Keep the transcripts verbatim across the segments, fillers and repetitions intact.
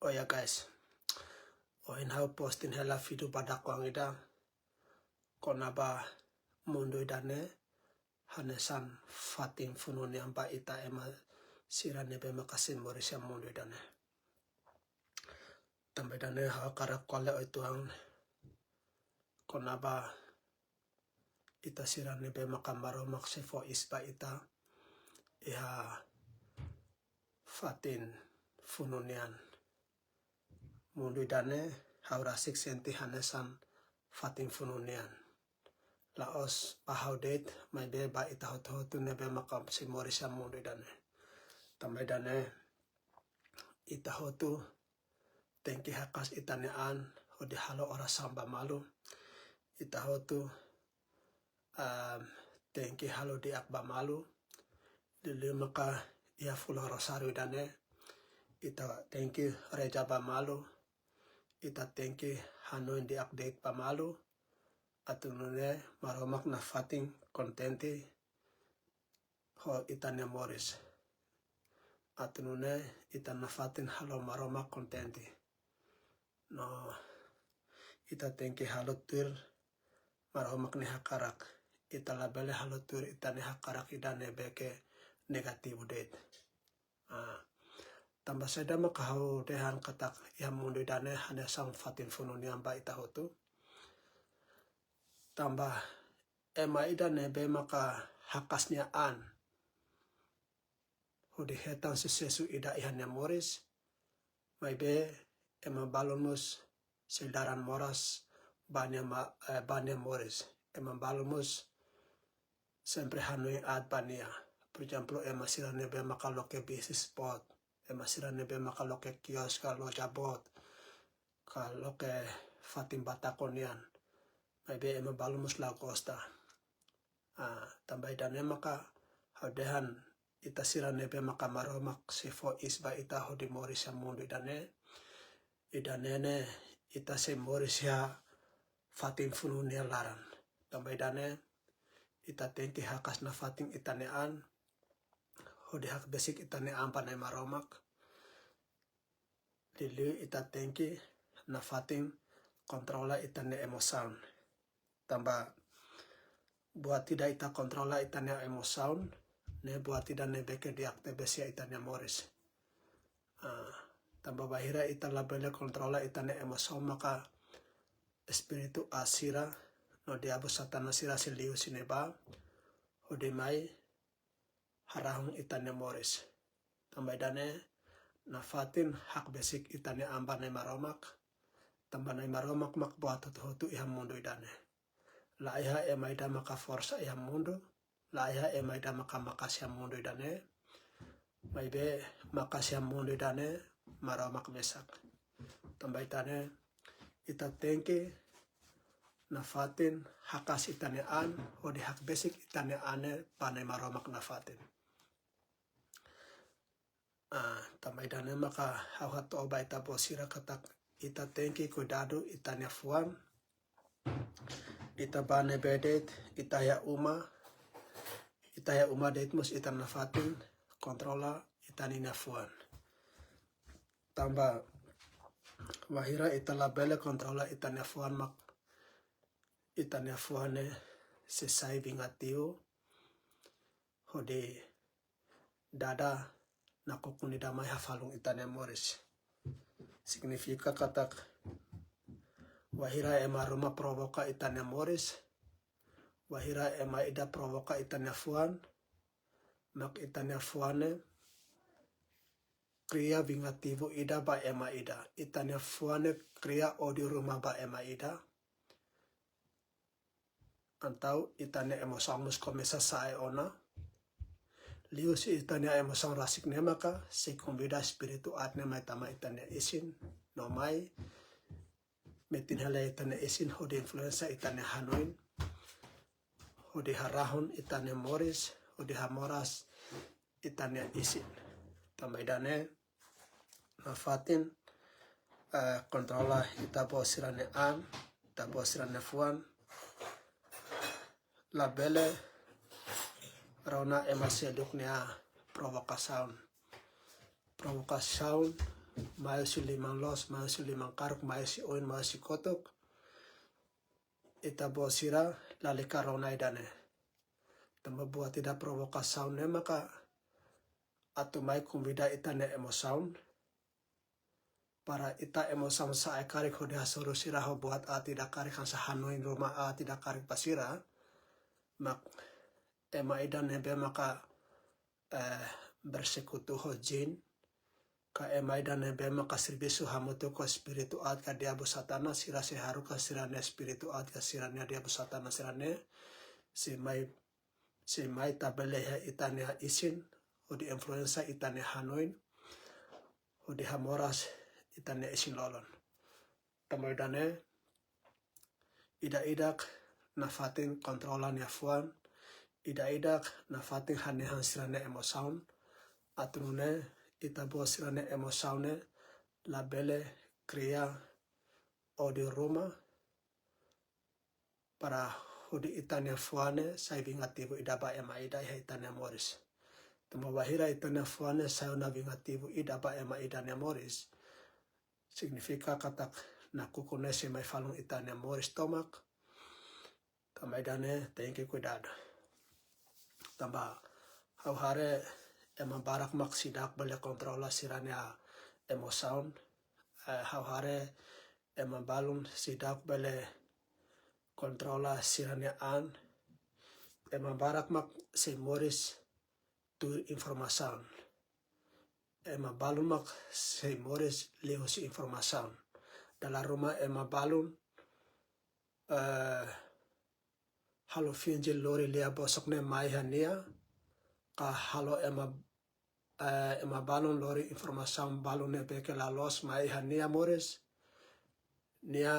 Oh ya guys, ohin ha'u posting hela vídeo ba dakoan ida kona-ba mundu ida-ne'e hanesan fatin funu nian ba ita ema sira ne'ebé maka sei moris iha mundu ida-ne'e. Tanba ida-ne'e ha'u hakarak ko'alia uitoan kona-ba ita sira ne'ebé maka Maromak sei fó iis ba ita iha fatin funu nian. Mundu ida-ne'e ha'u rasik sente hanesan fatin funu nian. La'ós ba ha'u de'it, maibé ba ita hotu-hotu ne'ebé maka sei moris iha mundu ida-ne'e. Tanba ida-ne'e ita hotu tenke hakas ita-nia an hodi halo orasaun ba malu. Ita hotu, um, tenke halo di'ak ba malu. Liuliu maka iha fulan Rosáriu ida-ne'e, ita tenke reza ba malu. Ita tenke hanoin di'ak de'it ba malu, atu nune'e Maromak nafatin kontente ho ita-nia moris. Atu nune'e ita nafatin halo Maromak kontente. No ita tenke halo tuir Maromak nia hakarak. Ita labele halo tuir ita-nia hakarak ida ne'ebé ke negativu de'it. Ah, tanba saida maka ha'u dehan katak iha mundu ida-ne'e hanesan fatin funu nian ba ita hotu? Tanba ema ida ne'ebé maka hakas nia an hodi hetan susesu ida iha nia moris, maibé ema balun mós sei laran moras ba nia ma-, eh, ba nia moris. Ema balun mós sempre hanoin aat ba nia. Por ezemplu, ema sira ne'ebé maka loke bisnis boot, ema sira ne'ebé maka loke kios ka loja boot, ka loke fatin batako nian. Maibé ema balun mós la gosta. Ah, tanba ida-ne'e maka ha'u dehan ita sira ne'ebé maka Maromak sei fó iis ba ita hodi moris iha mundu ida-ne'e. Ida-ne'e ne'e ita sei moris iha fatin funu nia laran. Tanba ida-ne'e ita tenke hakas nafatin ita-nia an, hodi hakbesik ita-nia an ba Nai Maromak. Liuliu ita tenke nafatin kontrola ita-nia emosaun. Tanba buat ida ita kontrola ita-nia emosaun, ne'e buat ida ne'ebé ke di'ak tebes iha ita-nia moris. Ah, tanba bainhira ita labele kontrola ita-nia emosaun maka espíritu aat sira no diabu Satanás sira sei liu husi ne'ebá hodi mai harahun ita-nia moris. Tanba ida-ne'e nafatin hakbesik ita-nia an ba Nai Maromak. Tanba Nai Maromak mak buat hotu-hotu iha mundu ida-ne'e. La iha ema ida maka forsa iha mundu, la iha ema ida maka maka'as iha mundu ida-ne'e. Maibé maka'as iha mundu ida-ne'e Maromak mesak. Tanba ida-ne'e ita tenke nafatin hakas ita-nia an, hodi hakbesik ita-nia an ne'e ba Nai Maromak nafatin. Ah, tanba ida-ne'e maka ha'u hato'o ba ita-boot sira katak ita tenke kuidadu ita-nia fuan. Ita bá ne'ebé de'it, ita iha uma, ita iha uma de'it mós ita nafatin kontrola ita-nia fuan. Tanba bainhira ita labele kontrola ita-nia fuan mak ita-nia fuan ne'e sei sai vingativu hodi dada nakukun ida mai hafalun ita-nia moris. Signifika katak bainhira ema ruma provoka ita-nia moris, bainhira ema ida provoka ita-nia fuan, mak ita-nia fuan ne'e kria vingativu ida ba ema ida. Ita-nia fuan ne'e kria ódiu ruma ba ema ida. Entaun ita-nia emosaun mós komesa sa'e ona. Liuhusi ita-nia emosaun rasik ne'e maka sei konvida espíritu aat ne'e mai tama ita-nia isin, no mai metin hela ita-nia isin hodi influensia ita-nia hanoin, hodi harahun ita-nia moris, hodi hamoras ita-nia isin. Tanba ida-ne'e nafatin, eh, kontrola ita-boot sira-nia an, ita-boot sira-nia fuan. Labele rona ema seluk nia provokasaun. Provokasaun mai husi liman loos, mai husi liman karuk, mai husi oin, mai husi kotuk, ita-boot sira lalika rona ida-ne'e. Tanba buat ida provokasaun ne'e maka atu mai konvida ita-nia emosaun, para ita emosaun sa'e karik hodi hasoru sira ho buat aat ida karik, hanesan hanoin ruma aat ida karik ba sira, mak ema ida ne'ebé maka, eh, bersekutu ho jin, ka ema ida ne'ebé maka servisu hamutuk ho espíritu aat ka diabu Satanás, sira sei haruka sira-nia espíritu aat ka sira-nia diabu Satanás sira-ne'e sei mai, sei mai tabele iha ita-nia isin, hodi influensia ita-nia hanoin, hodi hamoras ita-nia isin-lolon. Tanba ida-ne'e, ida-idak nafatin kontrola nia fuan, ida-idak nafatin hanehan sira-nia emosaun, atu nune'e ita-boot sira-nia emosaun ne'e labele kria ódiu ruma, para hodi ita-nia fuan ne'e sai vingativu ida ba ema ida iha ita-nia moris. Tanba bainhira ita-nia fuan ne'e sai ona vingativu ida ba ema ida nia moris, signifika katak nakukun ne'e sei mai falun ita-nia moris tomak. Tanba ida-ne'e tenke kuidadu. Tanba ha'u haree ema barak mak seidauk bele kontrola sira-nia emosaun. Eh, ha'u haree ema balun seidauk bele kontrola sira-nia an. Ema barak mak sei moris tuir informasaun. Ema balun mak sei moris liuhusi informasaun. Dala ruma ema balun, eh, halo finje lori lia bosok ne'e mai iha nia, ka halo ema, eh, ema balun lori informasaun balun ne'ebé ke la loos mai iha nia moris, nia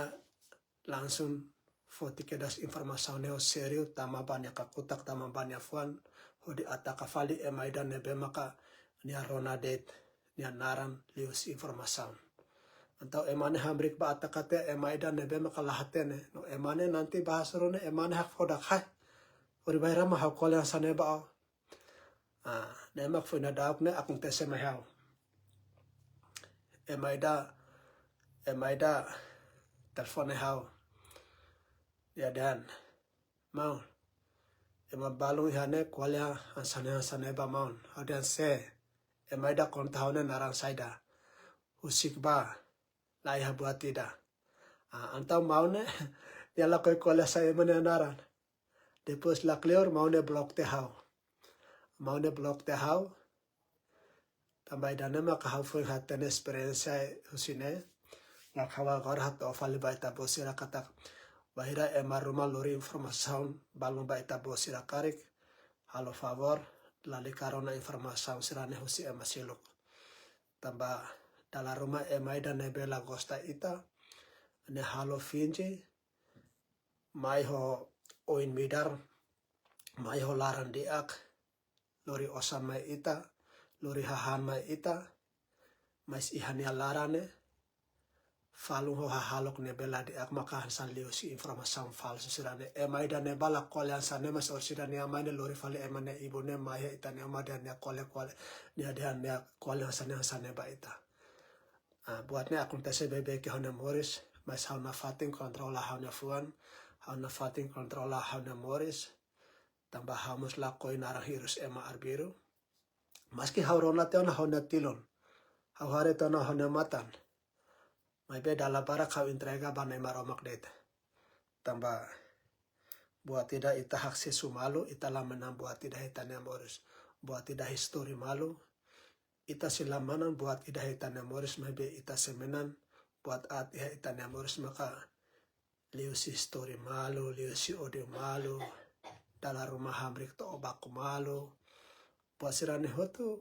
langsung foti kedas informasaun ne'e ho sériu, tama ba nia kakutak, tama ba nia fuan, hodi ataka fali ema ida ne'ebé maka nia rona de'it nia naran liuhusi informasaun. Entaun ema ne'e hamriik ba ataka tiha ema ida ne'ebé maka la hatene. No ema ne'e nanti ba hasoru ne'e ema ne'e hakfodak, hai, ohin bainhira mak ha'u ko'alia hanesan ne'e ba ó. Ah, ne'e mak foin dadauk ne'e akontese mai ha'u. Ema ida, ema ida telefone ha'u. Nia dehan: "Maun, ema balun iha ne'e ko'alia hanesan ne'e hanesan ne'e ba maun." Ha'u dehan: "Sé?" Ema ida konta ha'u ne'e naran saida. Husik bá, la iha buat ida. Ah, entaun maun ne'e, nia lakohi ko'alia sai ema nia naran. Depois la kleur, maun ne'e blok tiha ha'u. Maun ne'e blok tiha ha'u. Tanba ida-ne'e maka ha'u foin hatene esperiénsia husi ne'e. Mak ha'u agora hato'o fali ba ita-boot sira katak, bainhira ema ruma lori informasaun balun ba ita-boot sira karik, halo favór, lalika rona informasaun sira-ne'e husi ema seluk. Tanba dala ruma ema ida ne'ebé la gosta ita, ne'e halo finje, mai ho oin midar, mai ho laran di'ak, lori osan mai ita, lori hahán mai ita, mas iha nia laran ne'e falun ho hahalok ne'ebé la di'ak, maka hanesan liuhusi informasaun falsu sira-ne'e. Ema ida ne'ebá la ko'alia hanesan ne'e, mas orsida nia mai ne'e lori fali ema nia ibun ne'e mai iha ita-nia uma dehan nia ko'alia, ko'alia, nia dehan nia ko'alia hanesan ne'e hanesan ne'e ba ita. Ah, buat ne'e akontese beibeik iha ha'u-nia moris, mas ha'u nafatin kontrola ha'u-nia fuan, ha'u nafatin kontrola ha'u-nia moris, tanba ha'u mós lakohi naran hirus ema arbiru. Maski ha'u rona tiha ona ha'u-nia tilun, ha'u haree tiha ona ha'u-nia matan, maibé dala barak ha'u entrega ba Nai Maromak de'it. Tanba buat ida ita haksesu malu, ita la manán buat ida iha ita-nia moris. Buat ida istori malu, ita sei la manán buat ida iha ita-nia moris, maibé ita sei manán buat aat iha ita-nia moris, maka liuhusi istori malu, liuhusi ódiu malu, dala ruma hamriik to'o baku malu. Buat sira-ne'e hotu,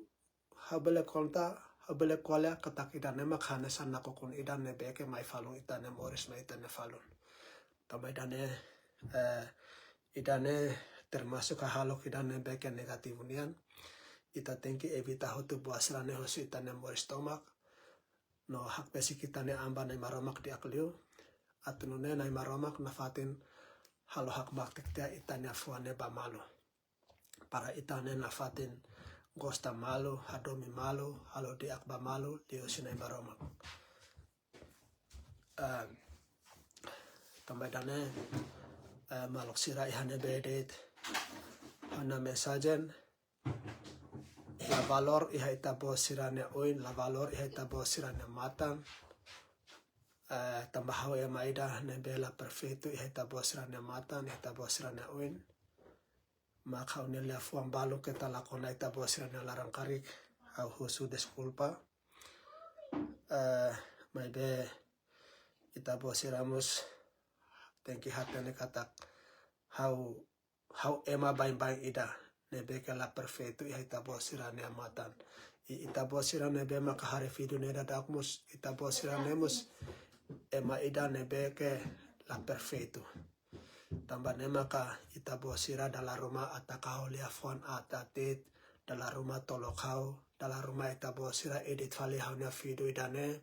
ha'u bele konta, ha'u bele ko'alia katak ida-ne'e mak hanesan nakukun ida ne'ebé ke mai falun ita-nia moris, mai ita-nia falun. Tanba ida-ne'e, eh, ida-ne'e termasuk hahalok ida ne'ebé ke negativu nian. Ita tenke evita hotu buat sira-ne'e husi ita-nia moris tomak. No hakbesik ita-nia an ba Nai Maromak di'ak liu. Atu nune'e Nai Maromak nafatin halo hakmatek tiha ita-nia fuan ne'e ba malu. Para ita ne'e nafatin gosta malu, hadomi malu, halo di'ak ba malu, liuhusi Na'i Maromak. Ah, tanba ida-ne'e, eh, maluk sira, iha ne'ebé de'it ha'u-nia mensajen, la valór iha ita-boot sira-nia oin, la valór iha ita-boot sira-nia matan. Eh, tanba ha'u ema ida ne'ebé la perfeitu iha ita-boot sira-nia matan, iha ita-boot sira-nia oin. Mak ha'u-nia liafuan balu keta la kona ita-boot sira-nia laran karik, ha'u husu deskulpa. Eh, maibé ita-boot sira mós tenke hatene katak ha'u, ha'u ema baibain ida ne'ebé ke la perfeitu iha ita-boot sira-nia matan. I ita-boot sira ne'ebé maka haree vídeo ne'e dadauk mós, ita-boot sira-ne'e mós ema ida ne'ebé ke la perfeitu. Tanba ne'e maka ita-boot sira dala ruma ataka ho liafuan aat-aat de'it, dala ruma tolok ha'u, dala ruma ita-boot sira edit fali ha'u-nia vídeo ida-ne'e,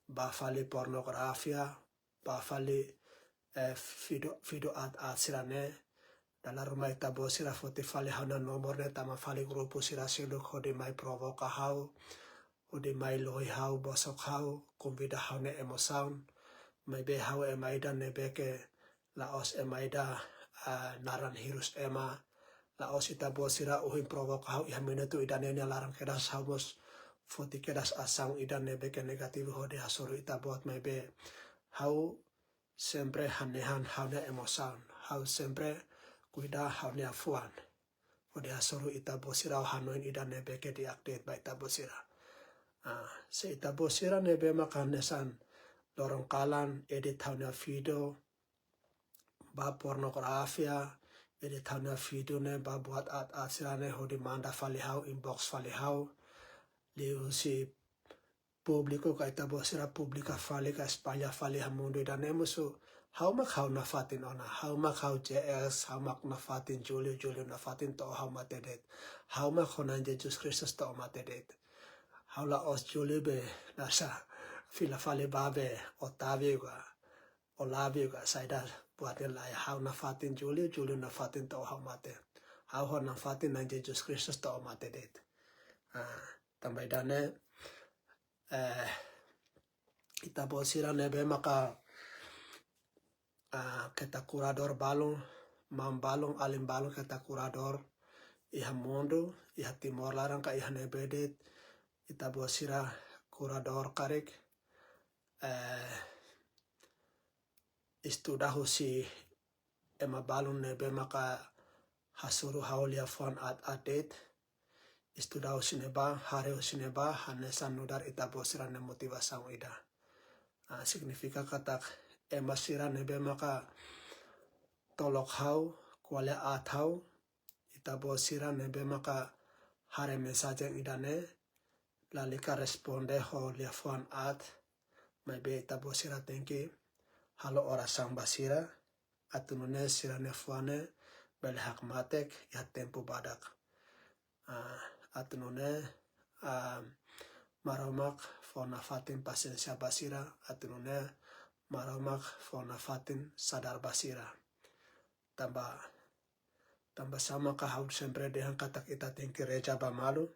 bá fali pornografia, bá fali, eh, vídeo, vídeo aat-aat sira-ne'e, dala ruma ita-boot sira foti fali ha'u-nia nomor ne'e tama fali grupu sira seluk hodi mai provoka ha'u, hodi mai lohi ha'u, bosok ha'u, konvida ha'u-nia emosaun. Maibé ha'u ema ida ne'ebé ke la'ós ema ida, ah, naran hirus ema. La'ós ita-boot sira ohin provoka ha'u iha minutu ida-ne'e nia laran kedas ha'u mós foti kedas asaun ida ne'ebé ke negativu hodi hasoru ita-boot, maibé ha'u sempre hanehan ha'u-nia emosaun. Ha'u sempre kuida ha'u-nia fuan hodi hasoru ita-boot sira ho hanoin ida ne'ebé ke di'ak de'it ba ita-boot sira. Ah, se ita-boot sira ne'ebé maka hanesan loron kalan edit ha'u-nia vídeo, bá pornografia, edit ha'u-nia vídeo ne'e, bá buat aat-aat sira-ne'e hodi manda fali ha'u, inbox fali ha'u, liuhusi públiku ka ita-boot sira publika fali ka espalla fali iha mundu ida-ne'e mós, ha'u mak ha'u nafatin ona, ha'u mak ha'u J S, ha'u mak nafatin Julio, Julio nafatin to'o ha'u mate de'it. Ha'u mak ho Na'i Jesus Kristus to'o mate de'it. Ha'u la'ós Julio be, nasa, fila fali ba be, Otávio ka, Olávio ka, saida buat ne'e lae, ha'u nafatin Julio, Julio nafatin to'o ha'u mate. Ha'u ho nafatin Na'i Jesus Kristus to'o mate de'it. Ah, tanba ida-ne'e, eh, ita-boot sira ne'ebé maka, ah, keta kuradór balun, maun balun, alin balun keta kuradór iha mundu, iha Timor laran ka iha ne'ebé de'it, ita-boot sira kuradór karik, eh, estuda husi ema balun ne'ebé maka hasoru ha'u liafuan aat-aat de'it, estuda husi ne'ebá, haree husi ne'ebá, hanesan nu'udar ita-boot sira-nia motivasaun ida. Ah, signifika katak ema sira ne'ebé maka tolok ha'u, ko'alia aat ha'u, ita-boot sira ne'ebé maka haree mensajen ida-ne'e, lalika responde ho liafuan aat, maibé ita-boot sira tenke halo orasaun ba sira, atu nune'e sira-nia fuan ne'e bele hakmatek iha tempu badak. Ah, atu nune'e, ah, Maromak fó nafatin pasiénsia ba sira, atu nune'e Maromak fó nafatin sadar ba sira. Tanba, tanba sá maka ha'u sempre dehan katak ita tenke reza ba malu,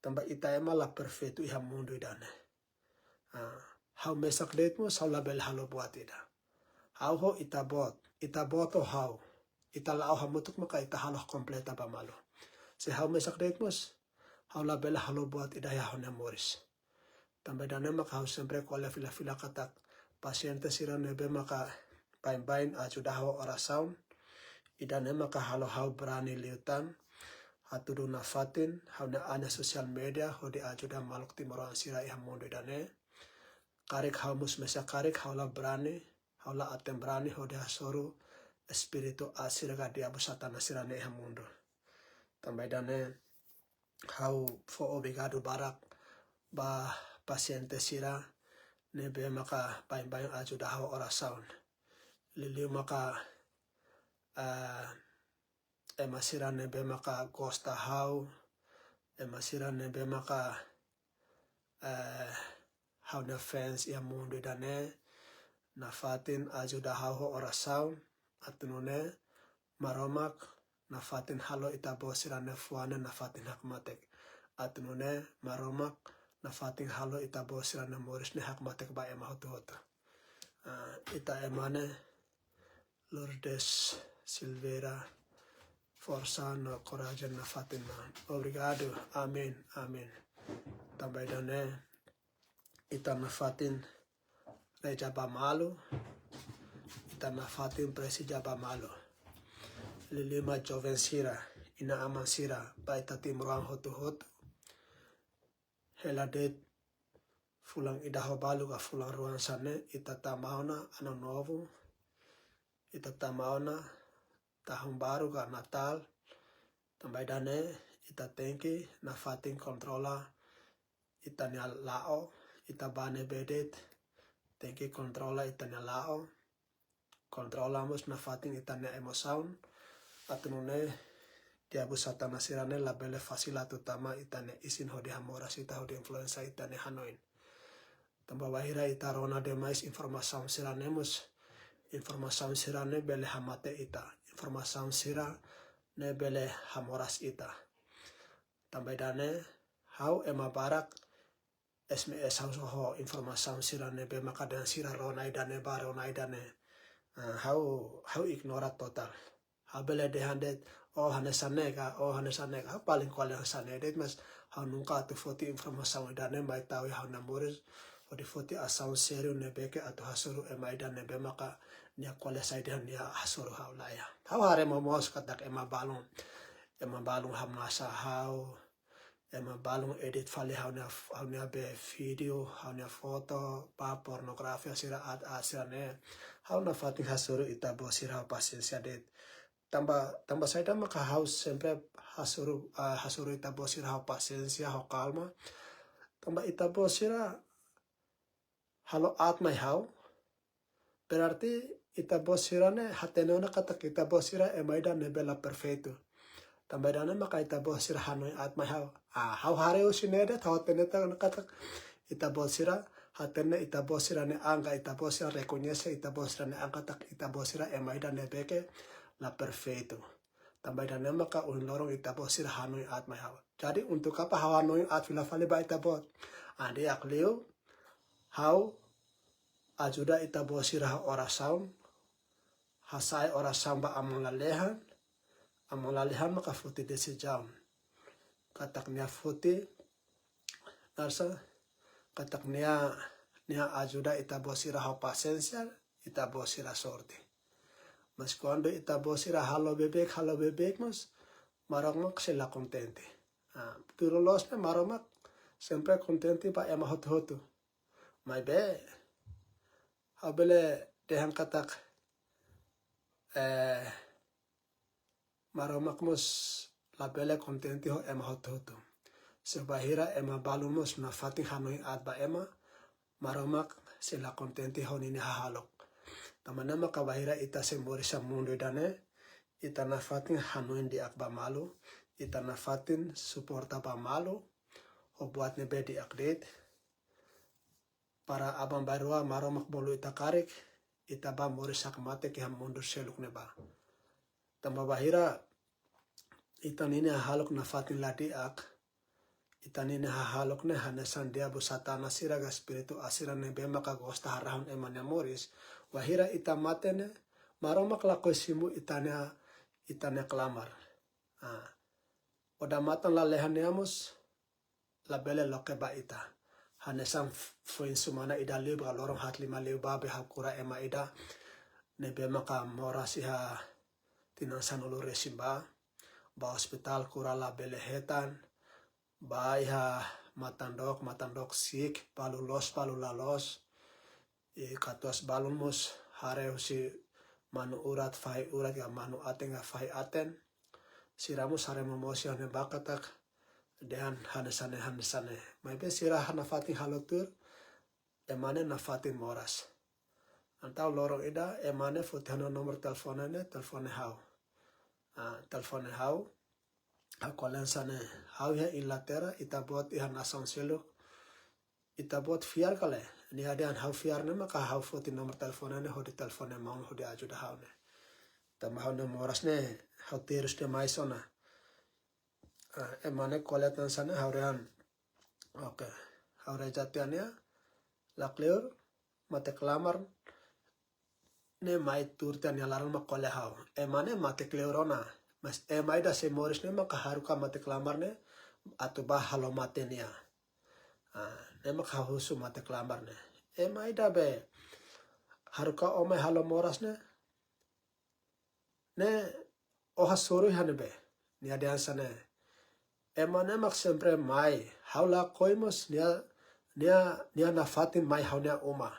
tanba ita ema la perfeitu iha mundu ida-ne'e. Ah, ha'u mesak de'it mós ha'u labele halo buat ida. Ha'u ho ita-boot, ita-boot ho ha'u, ita la'o hamutuk maka ita halo kompleta ba malu. Se ha'u mesak de'it mós, ha'u labele halo buat ida iha ha'u-nia moris. Tanba ida-ne'e maka ha'u sempre ko'alia fila-fila katak pasiente sira ne'ebé maka baibain ajuda ha'u ho orasaun. Ida-ne'e maka halo ha'u brani liután hatudu nafatin ha'u-nia an iha sosiál media hodi ajuda maluk timoroan sira iha mundu ida-ne'e. Karik ha'u mós mesak karik ha'u la brani, ha'u la aten brani hodi hasoru espíritu aat sira ka diabu Satanás sira-ne'e iha mundu. Tanba ida-ne'e ha'u fó obrigadu barak ba pasiente sira ne'ebé maka baibain ajuda ha'u orasaun. Liuliu maka, ah, ema sira ne'ebé maka gosta ha'u, ema sira ne'ebé maka, eh, ha'u-nia fans iha mundu ida-ne'e, nafatin ajuda ha'u ho orasaun, atu nune'e Maromak nafatin halo ita-boot sira-nia fuan ne'e nafatin hakmatek. atu nune'e Maromak nafatin halo ita-boot sira-nia moris ne'e hakmatek ba ema hotu-hotu. Ah, ita ema ne'e Lourdes Silveira, forsa no korajen nafatin, maun. Obrigadu. Amen. Amen. Tanba ida-ne'e ita nafatin reza ba malu, ita nafatin presiza ba malu. Liuliu mai joven sira, inan-aman sira, ba ita timoroan hotu-hotu. Hela de'it fulan ida ho balu ka fulan rua hanesan ne'e, ita tama ona Ano Novo, ita tama ona Tahun Baru ka Natal. Tanba ida-ne'e ita tenke nafatin kontrola ita-nia la'o, ita bá ne'ebé de'it tenke kontrola ita-nia la'o, kontrola mós nafatin ita-nia emosaun, atu nune'e diabu Satanás sira-ne'e labele fasil atu tama ita-nia isin hodi hamoras ita, hodi influensia ita-nia hanoin. Tanba bainhira ita rona demais informasaun sira-ne'e mós, informasaun sira-ne'e bele hamate ita, informasaun sira-ne'e bele hamoras ita. Tanba ida-ne'e ha'u ema barak S M S ha'u soho informasaun sira ne'ebé maka dehan sira rona ida-ne'e ba rona ida-ne'e. Ah, ha'u, ha'u ignora totál. Ha'u bele dehan de'it, oh, hanesan ne'e ka, oh, hanesan ne'e ka. Ha'u paling ko'alia hanesan ne'e de'it, mas ha'u nunka atu foti informasaun ida-ne'e mai tau iha ha'u-nia moris, hodi foti asaun sériu ne'ebé ke atu hasoru ema ida ne'ebé maka nia ko'alia sai dehan nia hasoru ha'u, lae. Ha'u haree momoos katak ema balun, ema balun hamnasa ha'u, ema balun edit fali ha'u-nia, ha'u-nia be vídeo, ha'u-nia foto, ba pornografia sira aat-aat sira-ne'e. Ha'u nafatin hasoru ita-boot sira pasiénsia de'it. Tanba, tanba saida maka ha'u sempre hasoru, ah, hasoru ita-boot sira pasiénsia ho kalma. Tanba ita-boot sira halo aat mai ha'u, berarti ita-boot sira-ne'e hatene ona katak ita-boot sira ema ida ne'ebé la perfeitu. Tanba ida-ne'e maka ita-boot sira hanoin aat mai ha'u. Ah, ha'u haree husi ne'e de'it, ha'u hatene tan katak ita-boot sira hatene ita-boot sira-nia an ka, ita-boot sira rekoñese ita-boot sira-nia an katak ita-boot sira ema ida ne'ebé ke la perfeitu. Tanba ida-ne'e maka ohin loron ita-boot sira hanoin aat mai ha'u. Jadi untuk apa ha'u hanoin aat fila fali ba ita-boot? Ah, di'ak liu, ha'u ajuda ita-boot sira ho orasaun, hasa'e orasaun ba Aman Lalehan, Aman Lalehan maka foti desizaun. Katak nia foti, nasa, katak nia, nia ajuda ita-boot sira ho pasiénsia, ita-boot sira sorte. Mas kuandu ita-boot sira halo beibeik, halo beibeik mós, Maromak sei la kontente. Ah, tuir loloos ne'e Maromak sempre kontente ba ema hotu-hotu. Maibé, ha'u bele dehan katak, eh, Maromak mós labele kontente ho ema hotu-hotu. Se bainhira ema balun mós nafatin hanoin aat ba ema, Maromak sei la kontente ho ninia hahalok. Tanba ne'e maka bainhira ita sei moris iha mundu ida-ne'e, ita nafatin hanoin di'ak ba malu, ita nafatin suporta ba malu, ho buat ne'ebé di'ak de'it, para aban-bainrua Maromak bolu ita karik, ita bá moris hakmatek iha mundu seluk ne'ebá. Tanba bainhira ita ninia hahalok nafatin la di'ak, ita ninia hahalok ne'e hanesan diabu Satanás sira ka espíritu aat sira ne'ebé maka gosta harahun ema nia moris. Bainhira ita mate ne'e, Maromak lakohi simu ita-nia, ita-nia klamar. Ah, odamatan lalehan nian mós labele loke ba ita. Hanesan f-, foin semana ida liu ba loron haat lima liubá be ha'u kura ema ida ne'ebé maka moras iha tinan sanulu-resin-bá, bá ospitál kura labele hetan, bá iha matan-dook, matan-dook si'ik, balu loos, balu la loos. I katuas balun mós haree husi manu urat fahi urat ka manu aten ka fahi aten. Sira mós haree momoos iha ne'ebá katak dehan hanesan ne'e, hanesan ne'e. Maibé sira nafatin halo tuir, ema ne'e nafatin moras. Entaun loron ida, ema ne'e foti ha'u-nia nomor telefone ne'e, telefone ha'u. Ah, telefone ha'u, ha'u ko'alia hanesan ne'e, ha'u iha Inglaterra, ita-boot iha nasaun seluk, ita-boot fiar ka lae? Nia dehan ha'u fiar ne'e maka ha'u foti nomor telefone ne'e hodi telefone maun hodi ajuda ha'u ne'e. Tanba ha'u-nia moras ne'e, ha'u terus demais ona. Ah, ema ne'e ko'alia tan hanesan ne'e ha'u dehan. Oke. Ha'u reza tiha nia, la kleur, mate klamar ne'e mai tuur tiha nia laran mak ko'alia ha'u. Ema ne'e mate kleur ona. Mas ema ida sei moris ne'e maka haruka mate klamar ne'e atu bá halo mate nia. Ah, ne'e maka husu mate klamar ne'e. Ema ida be haruka ó mai halo moras ne'e. Ne'e ó hasoru hanesan ne'ebé. Nia dehan hanesan ne'e. Ema ne'e mak sempre mai. Ha'u lakohi mós nia, nia, nia nafatin mai ha'u-nia uma.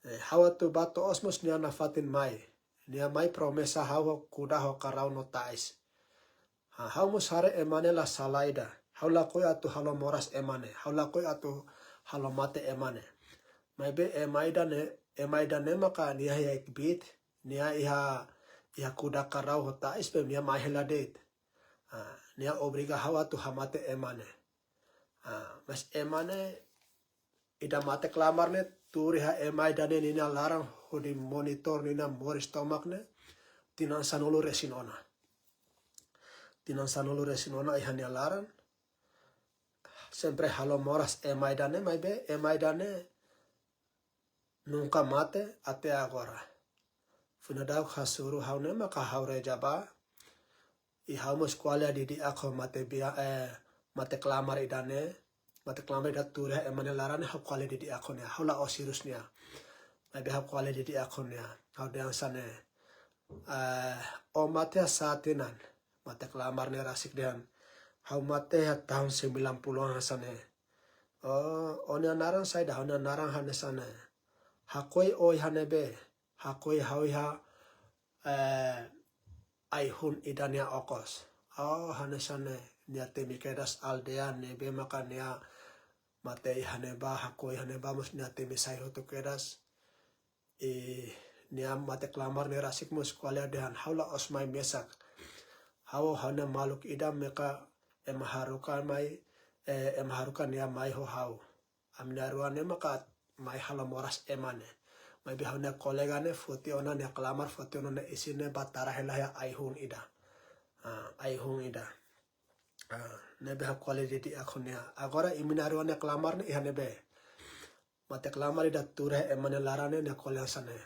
Eh, ha'u atu bá to'os mós nia nafatin mai. Nia mai promesa ha'u ho kuda ho karau no ta'es. Ha, ha'u mós haree ema ne'e la sala ida. Ha'u lakohi atu halo moras ema ne'e. Ha'u lakohi atu halo mate ema ne'e. Maibé ema ida ne'e, ema ida ne'e maka nia iha kbiit, nia iha, iha kuda karau ho ta'es be nia mai hela de'it. Ah, nia obriga ha'u atu hamate ema ne'e. Ah, mas ema ne'e ida mate klamar ne'e tuur iha ema ida ne'e ninia laran hodi monitor ninia moris tomak ne'e. Tinan sanulu resin ona. Tinan sanulu resin ona iha nia laran. Sempre halo moras ema ida ne'e, maibé ema ida ne'e nunka mate até agora. Foin daudauk hasoru ha'u ne'e maka ha'u reza bá. I ha'u mós ko'alia didi'ak ho mate bia, eh, mate klamar ida ne'e. Mate klamar ida tuur iha ema nia laran ne'e ha'u ko'alia didi'ak ho nia. Ha'u la'ós hirus nia. Maibé ha'u ko'alia didi'ak ho nia. Ha'u dehan hanesan ne'e. Eh, ó mate iha sá tinan? Mate klamar ne'e rasik dehan. Ha'u mate iha tahun sembilan puluhan hanesan ne'e. Oh, ó-nia naran saida? Ha'u-nia naran hanesan ne'e. Hakoi ó iha ne'ebé? Hakoi ha'u iha, eh, ai-hun ida nia okos. Oh, hanesan ne'e. Nia temi kedas aldeia ne'ebé maka nia mate iha ne'ebá, hakoi iha ne'ebá mós nia temi sai hotu kedas. I nia mate klamar ne'e rasik mós ko'alia dehan ha'u la'ós mai mesak. Ha'u, ha'u-nia maluk ida maka ema haruka mai, eh, ema haruka nia mai ho ha'u. Ami na'in-rua ne'e maka mai halo moras ema ne'e. Maibé ha'u-nia kolega ne'e foti ona nia klamar, foti ona nia isin ne'e bá tara hela iha ai-hun ida. Ah, ai-hun ida. Ah, ne'ebé ha'u ko'alia didi'ak ho nia. Agora imi na'in-rua nia klamar ne'e iha ne'ebé? Mate klamar ida tuur iha ema nia laran ne'e nia ko'alia hanesan ne'e.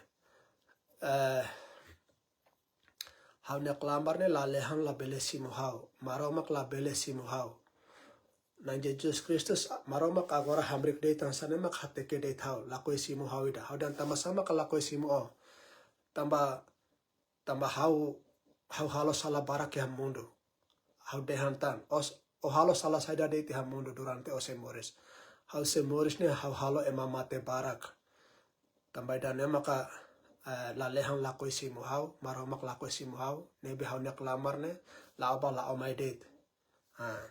Eh, ha'u-nia klamar ne'e lalehan labele simu ha'u. Maromak labele simu ha'u. Na'i Jesus Kristus, Maromak agora hamriik de'it hanesan ne'e mak hateke de'it ha'u. Lakohi simu ha'u ida. Ha'u dehan tanbasá maka lakohi simu ó? Tanba, tanba ha'u, ha'u halo sala barak iha mundu. Ha'u dehan tan, ó, ó halo sala saida de'it iha mundu durante ó sei moris? Ha'u sei moris ne'e ha'u halo ema mate barak. Tanba ida-ne'e maka, eh, lalehan lakohi simu ha'u, Maromak lakohi simu ha'u, ne'ebé ha'u-nia klamar ne'e la'o bá la'o mai de'it. Ah.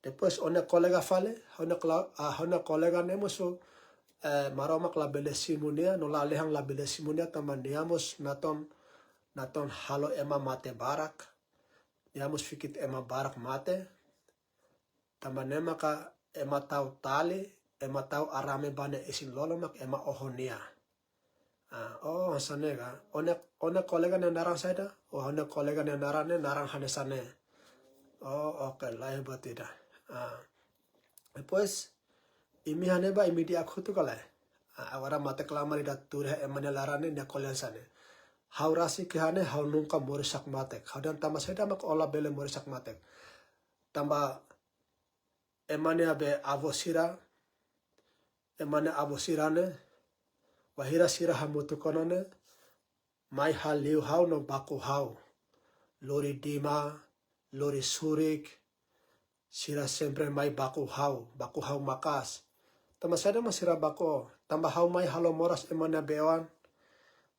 Depois ó-nia kolega fali, ha'u-nia kla-, ah, ha'u-nia kolega ne'e mós, eh, Maromak labele simu nia, no lalehan labele simu nia, tanba nia mós natoon, natoon halo ema mate barak, nia mós fikir ema barak mate, tanba ne'e maka ema tau tali, ema tau arame ba nia isin-lolon mak ema oho nia. Ah, oh, hanesan ne'e ka. Ó-nia, ó-nia kolega nia naran saida? Oh, ha'u-nia kolega nia naran ne'e naran hanesan ne'e. Oh, oke, lae buat ida. Ah. Depois, imi iha ne'ebá imi di'ak hotu ka lae? Ah, agora mate klamar ida tuur iha ema nia laran ne'e nia ko'alia hanesan ne'e. Ha'u rasik iha ne'e ha'u nunka moris hakmatek. Ha'u dehan tanba saida mak ó labele moris hakmatek? Tanba ema nia be avó sira, ema nia avó sira ne'e, wainhira sira hamutuk ona ne'e, mai haliu ha'u no baku ha'u. Lori dima, lori surik, sira sempre mai baku ha'u, baku ha'u maka'as. Tanba saida mak sira baku ó? Tanba ha'u mai halo moras ema nia be-oan.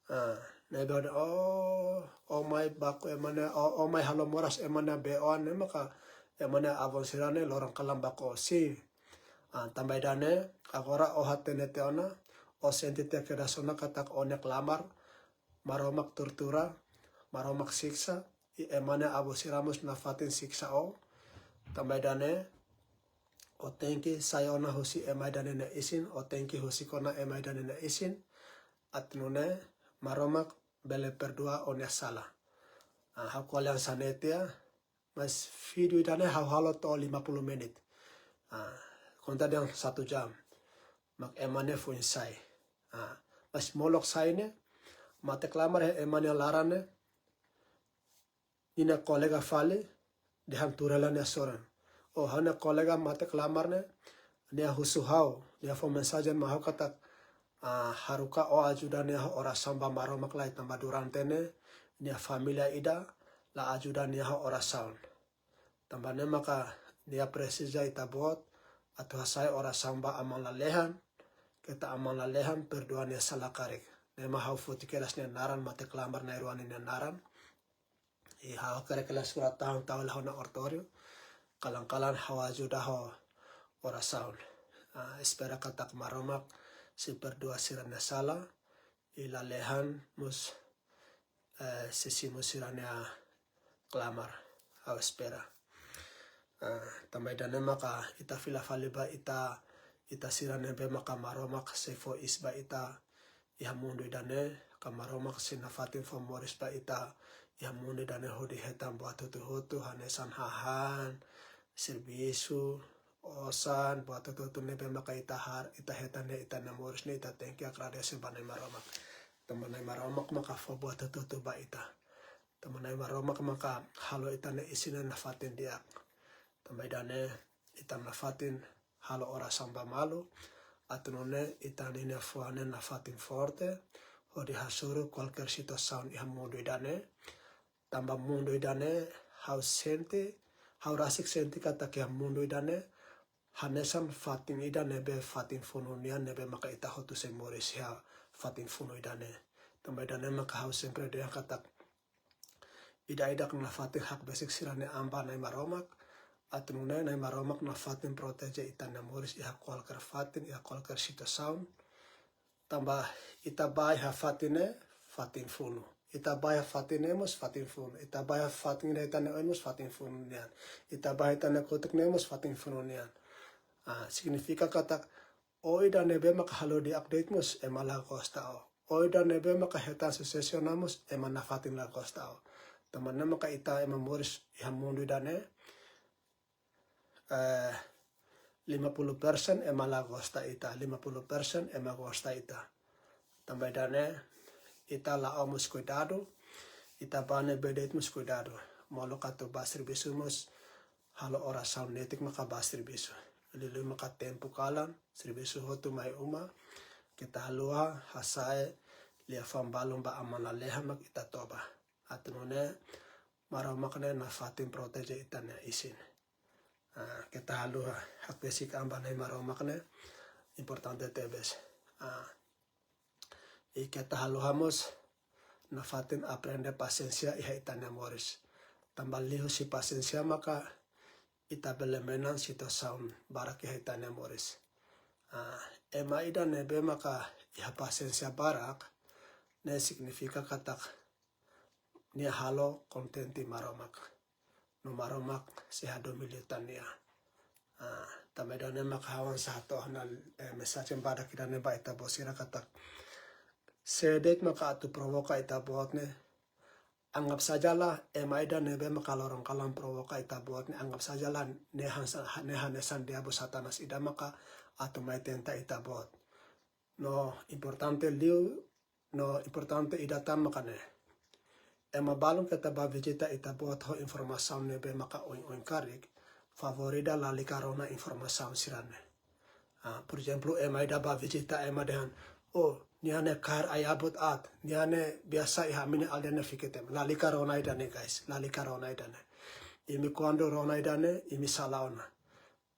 Ah, ne'ebé ó, ó mai baku ema nia, ó, ó mai halo moras ema nia be-oan, ne'e maka ema nia avó sira ne'e loron kalan baku ó, sin. Ah, tanba ida-ne'e, agora ó hatene tiha ona, ó sente tiha kedas ona katak ó-nia klamar, Maromak tortura, Maromak siksa, i ema nia avó sira mós nafatin siksa ó. Tanba ida-ne'e, ó tenke sai ona husi ema ida-ne'e nia isin, ó tenke husik ona ema ida-ne'e nia isin, atu nune'e Maromak bele perdua ó-nia sala. Ah, ha'u ko'alia hanesan ne'e tiha, Mas vídeo ida-ne'e ha'u halo to'o lima puluh menit. Ah, konta dehan satu jam. Mak ema ne'e foin sai. Ah, mas molok sai ne'e, mate klamar iha ema nia laran ne'e, ninia kolega fali, dehan tuur hela nia sorin. Oh, ha'u-nia kolega mate klamar ne'e, nia husu ha'u, nia fó mensajen mai ha'u katak, ah, haruka ó ajuda nia ho orasaun ba Maromak lai tanba durante ne'e, nia família ida la ajuda nia ho orasaun. Tanba ne'e maka nia presiza ita-boot atu hasa'e orasaun ba Aman Lalehan, keta Aman Lalehan perdua nia sala karik. Ne'e mak ha'u foti kedas nia naran, mate klamar na'in-rua ninia naran. I ha'u hakerek hela surat-tahan tau hela ha'u-nia oratóriu. Kalan-kalan ha'u ajuda ho orasaun. Ah, espera katak Maromak sei perdua sira-nia sala. I Lalehan mós, eh, sei simu sira-nia klamar. Ha'u espera. Ah, tanba ida-ne'e maka ita fila fali ba ita, ita sira ne'ebé maka Maromak sei fó iis ba ita iha mundu ida-ne'e, ka Maromak sei nafatin fó moris ba ita iha mundu ida-ne'e hodi hetan buat hotu-hotu, hanesan hahán, servisu, osan, buat hotu-hotu ne'ebé maka ita har-, ita hetan iha ita-nia moris ne'e, ita tenke agradese ba Nai Maromak. Tanba Nai Maromak maka fó buat hotu-hotu ba ita. Tanba Nai Maromak maka halo ita-nia isin ne'e nafatin di'ak. Tanba ida-ne'e ita nafatin halo orasaun ba malu, atu nune'e ita ninia fuan ne'e nafatin forte, hodi hasoru kualkér situasaun iha mundu ida-ne'e. Tanba mundu ida-ne'e ha'u sente, ha'u rasik sente katak iha mundu ida-ne'e hanesan fatin ida ne'ebé fatin funu nian, ne'ebé maka ita hotu sei moris iha fatin funu ida-ne'e. Tanba ida-ne'e maka ha'u sempre dehan katak ida-idak nafatin hakbesik sira-ne'e an ba Nai Maromak, atu nune'e Nai Maromak nafatin proteje ita-nia moris iha kualkér fatin, iha kualkér situasaun. Tanba ita bá iha fatin ne'e, fatin funu. Ita bá iha fatin ne'e mós fatin funu. Ita bá iha fatin ida ita-nia oin mós fatin funu nian. Ita bá iha ita-nia kotuk ne'e mós fatin funu nian. Ah, signifika katak ó ida ne'ebé maka halo di'ak de'it mós ema la gosta ó. Ó ida ne'ebé maka hetan susesu ona mós ema nafatin la gosta ó. Tanba ne'e maka ita ema moris iha mundu ida-ne'e, eh, lima puluh persen ema la gosta ita, lima puluh persen ema gosta ita. Tanba ida-ne'e ita la'o mós kuidadu, ita bá ne'ebé de'it mós kuidadu. Molok atu bá servisu mós halo orasaun netik maka bá servisu. Liuliu maka tempu kalan, servisu hotu mai uma, keta haluha hasa'e liafuan balun ba Aman Lalehan mak ita toba. Atu nune'e Maromak ne'e nafatin proteje ita-nia isin. Ah, keta haluha hakbesik an ba Nai Maromak ne'e importante tebes. Ah, i keta haluha mós nafatin aprende pasiénsia iha ita-nia moris. Tanba liuhusi pasiénsia maka ita bele manán situasaun barak iha ita-nia moris. Ah, ema ida ne'ebé maka iha pasiénsia barak, ne'e signifika katak nia halo kontente Maromak. No Maromak sei hadomi liután nia. Ah, tanba ida-ne'e maka ha'u hanesan hato'o ona, eh, mensajen badak ida-ne'e ba ita-boot sira katak, sé de'it maka atu provoka ita-boot ne'e, anggap sajalah ema ida ne'ebé maka loron kalan provoka ita-boot ne'e, anggap sajalah ne'e hanesan, ne'e hanesan diabu Satanás ida maka atu mai tenta ita-boot. No importante liu, no importante ida tan maka ne'e, ema balun keta bá vizita ita-boot ho informasaun ne'ebé maka oin-oin karik, favór ida lalika rona informasaun sira-ne'e. Ah, por ezemplu, ema ida bá vizita ema dehan, "Oh, nia ne'e kaer ai-abut aat, nia ne'e biasa iha ami-nia aldeia ne'e fiket ema." Lalika rona ida-ne'e, guys, lalika rona ida-ne'e. Imi kuandu rona ida-ne'e, imi sala ona.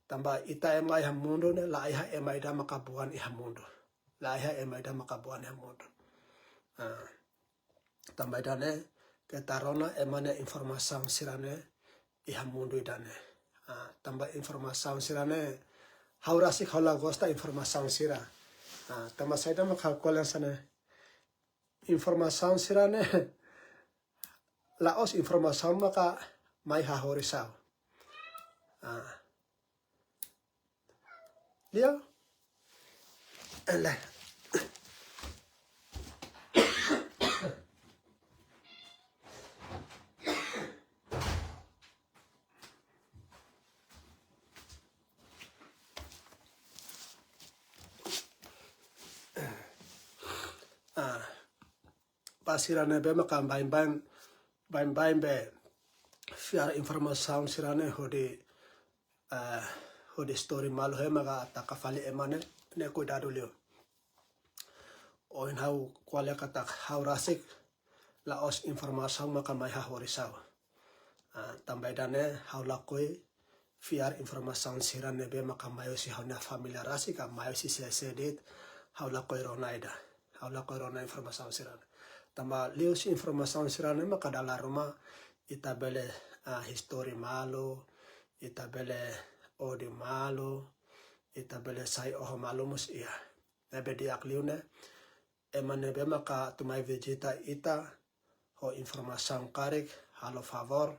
Tanba ita ema iha mundu ne'e, laiha ema ida maka buan iha mundu. Laiha ema ida maka buan iha mundu. Ah, tanba ida-ne'e, keta rona ema nia informasaun sira-ne'e iha mundu ida-ne'e. Ah, tanba informasaun sira-ne'e, ha'u rasik ha'u la gosta informasaun sira. Ah, tanba saida maka ha'u ko'alia hanesan ne'e? Informasaun sira-ne'e, la'ós informasaun maka mai hahoris ha'u. Ah. Liu. Ele. ba sira ne'ebé maka baibain, baibain be fiar informasaun sira-ne'e hodi, eh, hodi istori malu, hodi maka ataka fali ema ne'e, ne'e kuidadu liu. Ohin ha'u ko'alia katak ha'u rasik la'ós informasaun maka mai hahoris ha'u. Ah, tanba ida-ne'e ha'u lakohi fiar informasaun sira ne'ebé maka mai husi ha'u-nia família rasik ka mai husi sé-sé de'it, ha'u lakohi rona ida. Ha'u lakohi rona informasaun sira-ne'e. Tanba liuhusi informasaun sira-ne'e maka dala ruma ita bele, ah, istori malu, ita bele odi malu, ita bele sai oho malu mós iha. Ne'ebé di'ak liu ne'e, ema ne'ebé maka atu mai vizita ita ho informasaun karik, halo favór,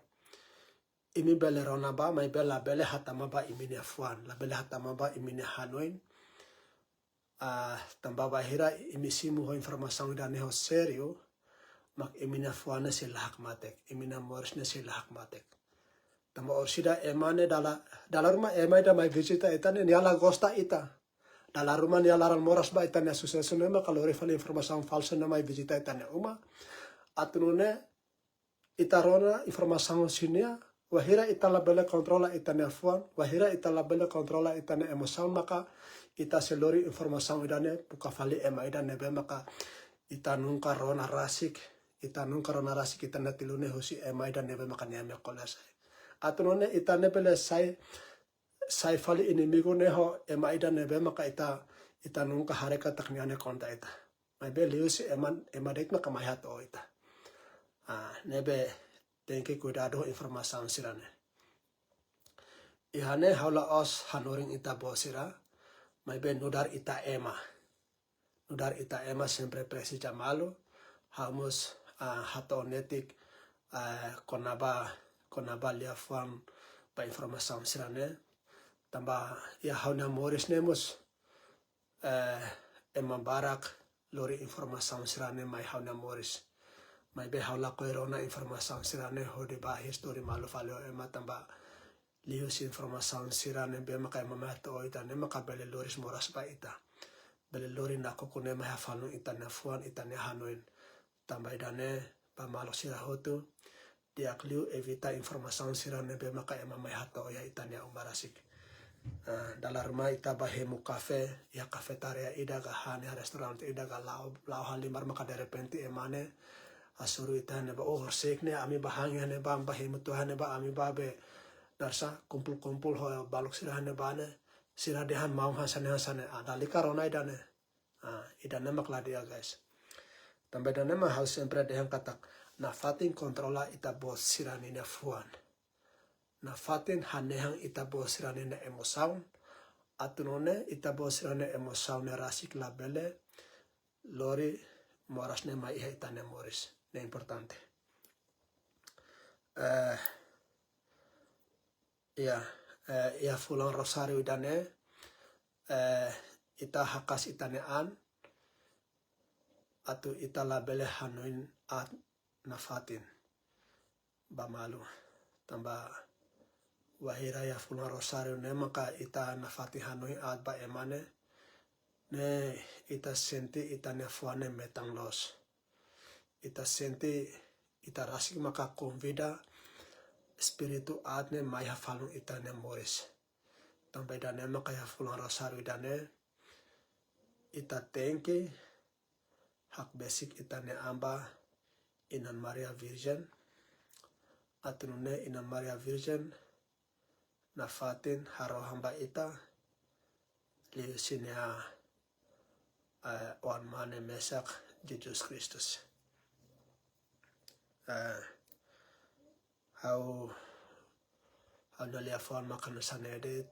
imi bele rona bá, maibé labele hatama bá imi-nia fuan, labele hatama bá imi-nia hanoin. Ah, tanba bainhira imi simu ho informasaun ida-ne'e ho sériu, mak imi-nia fuan ne'e sei la hakmatek, imi-nia moris ne'e sei la hakmatek. Tanba orsida ema ne'e dala, dala ruma ema ida mai vizita ita ne'e, nia la gosta ita. Dala ruma nia laran moras ba ita-nia susesu ne'e maka lori fali informasaun falsu ne'e mai vizita ita-nia uma. Atu nune'e ita rona informasaun husi nia, wainhira ita labele kontrola ita-nia fuan, wainhira ita labele kontrola ita-nia emosaun maka ita sei lori informasaun ida-ne'e buka fali ema ida ne'ebé maka ita nunka rona rasik, ita nunka rona rasik ita-nia tilun ne'e husi ema ida ne'ebé maka nia ema ko'alia sai. Atu nune'e ita ne'e bele sai, sai fali inimigu ne'e ho ema ida ne'ebé maka ita, ita nunka haree katak nia ne'e kontra ita. Maibé liuhusi ema, ema de'it maka mai hato'o ita. Ah, ne'ebé tenke kuidadu ho informasaun sira-ne'e. Iha ne'e ha'u la'ós hanorin ita-boot sira, maibé nu'udar ita ema. Nu'udar ita ema sempre presiza malu, ha'u mós, ah, hato'o netik, ah, kona-ba, kona-ba liafuan ba informasaun sira-ne'e. Tanba iha ha'u-nia moris ne'e mós, eh, ema barak lori informasaun sira-ne'e mai ha'u-nia moris. Maibé ha'u lakohi rona informasaun sira-ne'e hodi bá istori malu fali ho ema, tanba liuhusi informasaun sira ne'ebé maka ema mai hato'o ita ne'e maka bele lori moras ba ita. Bele lori nakukun ne'e mai hafalun ita-nia fuan, ita-nia hanoin. Tanba ida-ne'e ba maluk sira hotu, di'ak liu evita informasaun sira ne'ebé maka ema mai hato'o iha ita-nia uma rasik. Ah, dala ruma ita bá hemu kafé, iha kafetaria ida ka han iha restaurante ida ka la'o, la'o halimar maka derrepente ema ne'e hasoru ita ne'ebá, oh, horiseik ne'e ami bá han iha ne'ebá, bá hemu to'o iha ne'ebá, ami bá be, darsa, kumpul-kumpul ho maluk sira iha ne'ebá ne'e, sira dehan maun hanesan ne'e hanesan ne'e, ah, lalika rona ida-ne'e. Ah, ida-ne'e mak la di'ak, guys. Tanba ida-ne'e mak ha'u sempre dehan katak, nafatin kontrola ita-boot sira-nia fuan. Nafatin hanehan ita-boot sira-nia emosaun. Atu nune'e ita-boot sira-nia emosaun ne'e rasik labele lori moras ne'e mai iha ita-nia moris. Ne'e importante. Eh, Iha, eh, iha fulan Rosáriu ida-ne'e, eh, ita hakas ita-nia an, atu ita labele hanoin aat nafatin ba malu. Tanba wainhira iha fulan Rosáriu ne'e maka ita nafatin hanoin aat ba ema ne'e, ne'e ita sente ita-nia fuan ne'e metan loos. Ita sente, ita rasik maka konvida espíritu aat ne'e mai hafalun ita-nia moris. Tanba ida-ne'e maka iha fulan Rosáriu ida-ne'e, ita tenke hakbesik ita-nia an ba Inan Maria Virjen. Atu nune'e Inan Maria Virjen nafatin harohan ba ita liuhusi nia, eh, Oan-Mane mesak, Jesus Kristus. Eh, ha'u, ha'u-nia liafuan maka hanesan ne'e de'it.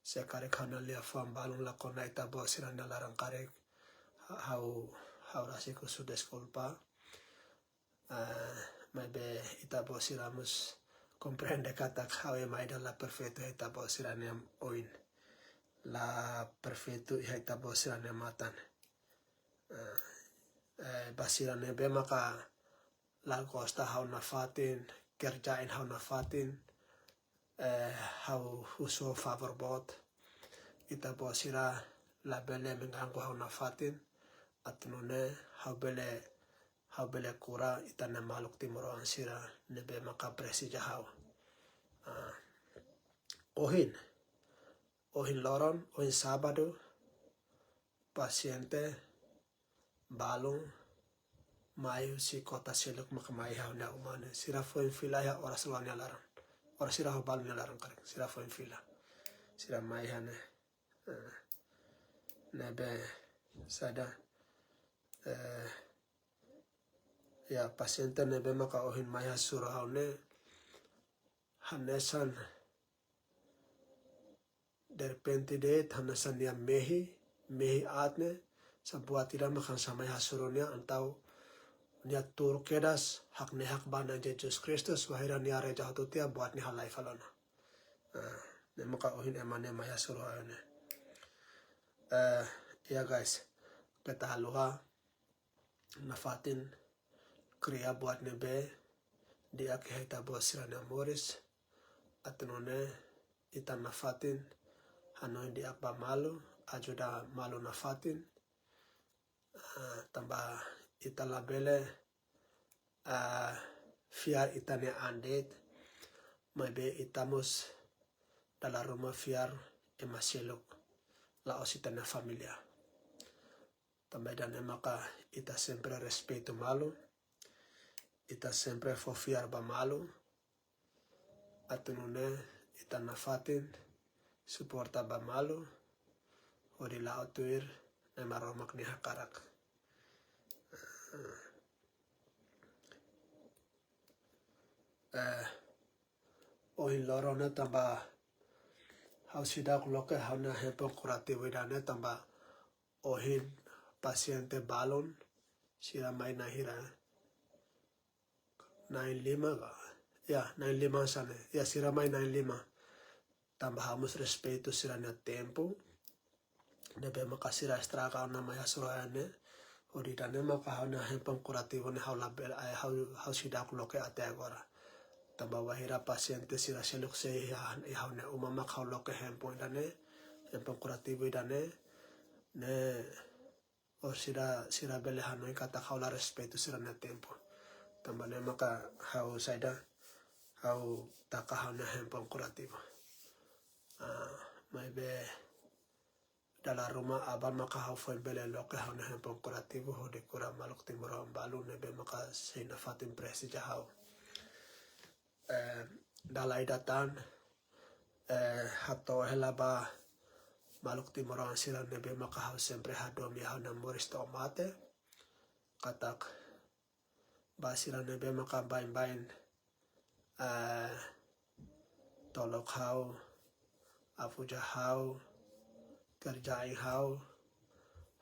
Se karik ha'u-nia liafuan balun la kona ita-boot sira-nia laran karik, ha-, ha'u, ha'u rasik husu deskulpa. Ah, maibé ita-boot sira mós komprende katak ha'u ema ida la perfeitu iha ita-boot sira-nia oin. La perfeitu iha ita-boot sira-nia matan. Ah, eh, ba sira ne'ebé maka la gosta ha'u nafatin, kerjain ha'u nafatin, eh, ha'u husu favór boot. Ita-boot sira labele mengganggu ha'u nafatin, atu nune'e ha'u bele ha'u bele kura ita-nia maluk timoroan sira ne'ebé maka presiza ha'u. Ah, ohin, ohin loron, ohin sábadu, pasiente balun mai husi kota seluk maka mai iha ha'u-nia uma ne'e. Sira foin fila iha oras rua nia laran. Oras sira ho balu nia laran karik. Sira foin fila. Sira mai iha ne'e. Eh, ne'ebé saida, eh, ya, pasiente ne'ebé maka ohin mai hasoru ha'u ne'e hanesan derrepente de'it, hanesan nia mehi, mehi aat ne'e, sá buat ida maka hanesan mai hasoru nia, entaun nia tuur kedas, hakne'ak ba Na'i Jesus Kristus, wainhira nia reza hotu tiha, buat ne'e halai fali ona. Ah, ne'e maka ohin ema ne'e mai hasoru ha'u ne'e. Eh, ya guys, keta haluha nafatin kria buat ne'ebé di'ak iha ita-boot sira-nia moris, atu nune'e ita nafatin hanoin di'ak ba malu, ajuda malu nafatin, ah, tanba ita labele, ah, fiar ita-nia an de'it, maibé ita mós dala ruma fiar ema seluk, la'ós ita-nia família. Tanba ida-ne'e maka ita sempre respeitu malu, ita sempre fó fiar ba malu, atu nune'e ita nafatin suporta ba malu, hodi la'o tuir Na'i Maromak nia hakarak. Eh, ohin loron ne'e tanba ha'u seidauk loke ha'u-nia handphone kurativu ida-ne'e tanba ohin pasiente balun sira mai na'in hira. Na'in lima ka? Ya, na'in lima hanesan ne'e. Ya, sira mai na'in lima. Tanba ha'u mós respeitu sira-nia tempu. Ne'ebé maka sira estraga ona mai hasoru ha'u ne'e. Hodi ida-ne'e maka ha'u-nia handphone kurativu ne'e ha'u labele, eh, ha'u, ha'u seidauk loke até agora. Tanba wainhira pasiente sira seluk sei iha, iha ha'u-nia uma maka ha'u loke handphone ida-ne'e, handphone kurativu ida-ne'e. Ne'e, orsida sira bele hanoin katak ha'u la respeitu sira-nia tempu. Tanba ne'e maka ha'u saida, ha'u taka ha'u-nia handphone kurativu. Ah, maibé dala ruma aban maka ha'u foin bele loke ha'u-nia handphone kurativu hodi kura maluk timoroan balun ne'ebé maka sei nafatin presiza ha'u. Eh, dala ida tan, eh, hato'o hela ba maluk timoroan sira ne'ebé maka ha'u sempre hadomi ha'u-nia moris to'o mate. Katak ba sira ne'ebé maka baibain, eh, tolok ha'u, afuja ha'u, kerjain ha'u,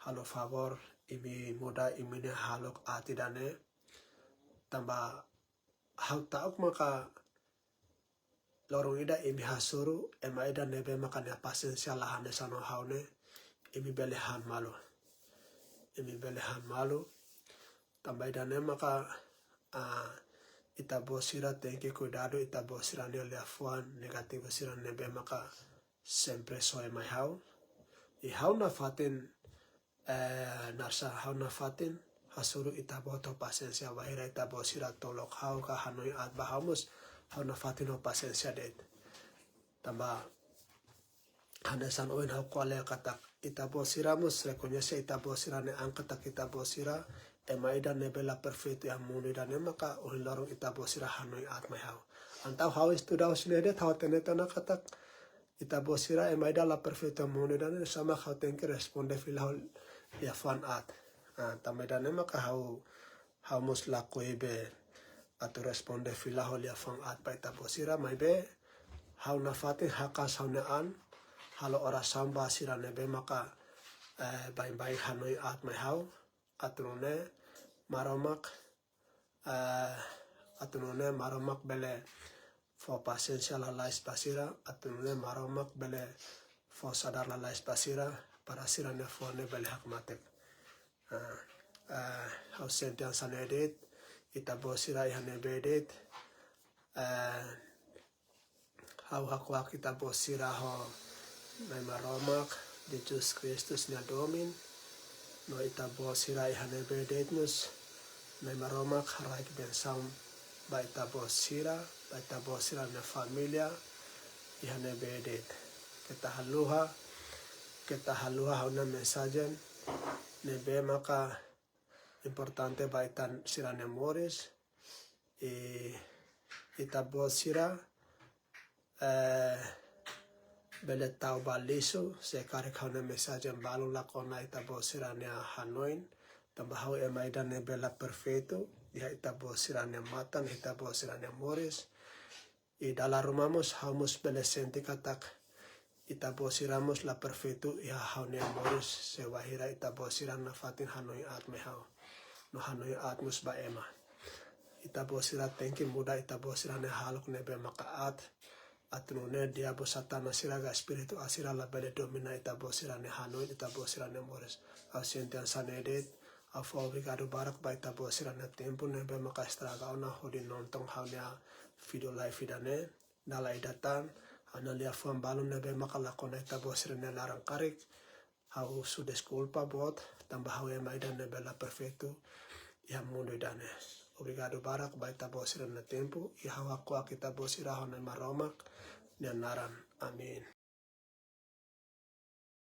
halo favór, imi muda imi-nia hahalok aat ida-ne'e. Tanba ha'u ta'uk maka loron ida imi hasoru ema ida ne'ebé maka nia pasiénsia la hanesan ho ha'u ne'e, imi bele han malu. Imi bele han malu. Tanba ida-ne'e maka, ah, ita-boot sira tenke kuidadu ita-boot sira-nia liafuan negativu sira ne'ebé maka sempre soe mai ha'u. I ha'u nafatin, eh, naran sá, ha'u nafatin hasoru ita-boot ho pasiénsia, wainhira ita-boot sira tolok ha'u ka hanoin aat ba ha'u mós, ha'u nafatin ho pasiénsia de'it. Tanba hanesan ohin ha'u ko'alia katak ita-boot sira mós rekoñese ita-boot sira-nia an katak ita-boot sira ema ida ne'ebé la perfeitu iha mundu ida-ne'e maka ohin loron ita-boot sira hanoin aat mai ha'u. Entaun ha'u estuda husi ne'e de'it ha'u hatene tiha ona katak ita-boot sira ema ida la perfeitu iha mundu ida-ne'e, sá maka ha'u tenke responde fila ho liafuan aat. Ah, tanba ida-ne'e maka ha'u, ha'u mós lakohi be atu responde fila ho liafuan aat ba ita-boot sira, maibé ha'u nafatin haka'as ha'u-nia an, halo orasaun ba sira ne'ebé maka, eh, baibain hanoin aat mai ha'u, atu nune'e Maromak, eh, atu nune'e Maromak bele fó pasiénsia lalais ba sira, atu nune'e Maromak bele fó sadar lalais ba sira, para sira-nia fuan ne'e bele hakmatek. Ah, ah, ha'u sente hanesan ne'e de'it, ita-boot sira iha ne'ebé de'it, ah, ha'u hakuak ita-boot sira ho Na'i Maromak Jesus Kristus nia domin, no ita-boot sira iha ne'ebé de'it mós, Na'i Maromak haraik bensaun ba ita-boot sira, ba ita-boot sira-nia família, iha ne'ebé de'it. Keta haluha, keta haluha ha'u-nia mensajen ne'ebé maka importante ba ita sira-nia moris, i ita-boot sira, eh, bele tau ba lixu, se karik ha'u-nia mensajen balun la kona ita-boot sira-nia hanoin, tanba ha'u ema ida ne'ebé la perfeitu, iha ita-boot sira-nia matan, ita-boot sira-nia moris. I dala ruma mós ha'u mós bele sente katak ita-boot sira mós la perfeitu iha ha'u-nia moris, se wainhira ita-boot sira nafatin hanoin aat mai ha'u. No hanoin aat mós ba ema. Ita-boot sira tenke muda ita-boot sira-nia hahalok ne'ebé maka aat. Atu nune'e diabu Satanás sira ka espíritu aat sira labele domina ita-boot sira-nia hanoin, ita-boot sira-nia moris. Ha'u sente hanesan ne'e de'it, ha'u fó obrigadu barak ba ita-boot sira-nia tempu ne'ebé maka estraga ona hodi nonton ha'u-nia vídeo live ida-ne'e. Dala ida tan, ha'u-nia liafuan balun ne'ebé maka la kona ita-boot sira-nia laran karik, ha'u husu deskulpa boot, tanba ha'u ema ida ne'ebé la perfeitu iha mundu ida-ne'e. Obrigadu barak ba ita-boot sira-nia tempu, i ha'u hako'ak ita-boot sira ho Na'i Maromak nia naran. Amin.